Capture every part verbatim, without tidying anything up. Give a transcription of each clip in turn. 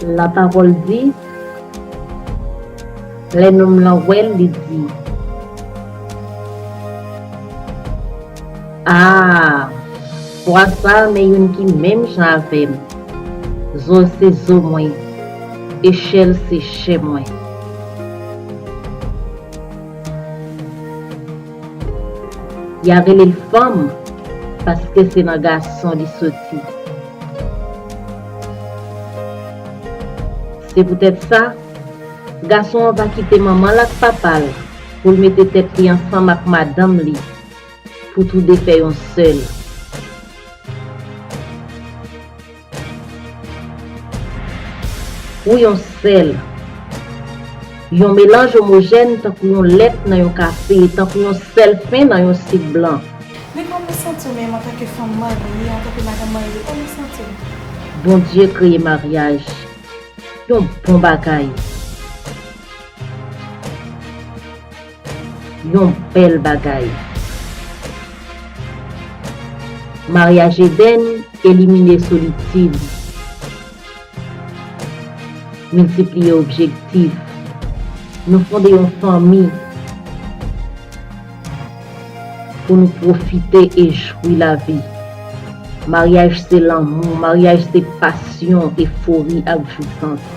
Lapawòl di, lè nonm lan wè l, li di, "A, fwa sa a, men youn ki menm jan avè m. Zo l se zo mwen, e chè l se chè mwen." Y a rele l fanm, paske se nan gason li soti. Se poutèt sa, gason an va kite manman l ak papa l pou l mete tèt li ansanm ak madanm li, pou toude fè yon sèl. Pou yon sèl. Yon melanj omojèn tankou yon lèt nan yon kafe, tankou yon sèl fen nan yon sik blan. Men kòman w santi w menm antanke fanm marye, antanke madanm marye, kòman w santi w? Bondye kreye maryaj. Yon bon bagay. Yon bèl bagay. Maryaj Edenn elimine solitid, miltipliye objektif. Nou fonde yon fanmi pou nou pwofite e jwi lavi. Maryaj se lanmou, maryaj se pasyon, efori ak jwisans.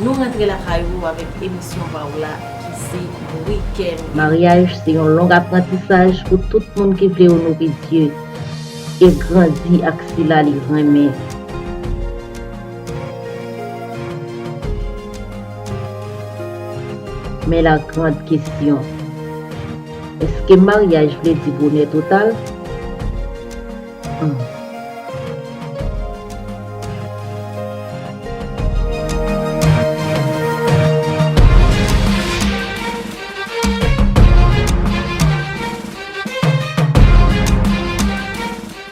Nou rantre lakay ou avèk emisyon pa w la ki se Bri Kè M. Maryaj se yon long aprantisaj pou tout moun ki vle onore Dye e grandi ak sila li renmen. Men la grande question, èske maryaj vle di bonè total? Hmm.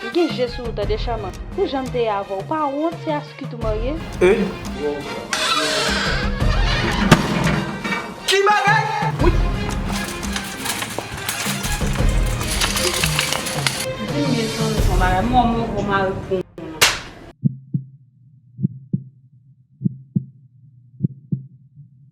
M gen je sou ou tande Chama. Pou jan m te ye avè w, ou pa wont se a Kit ou marye? E? Ki bagay? Wi. Di m byen si w son bagay. Mwen, mwen, mwen, mari pou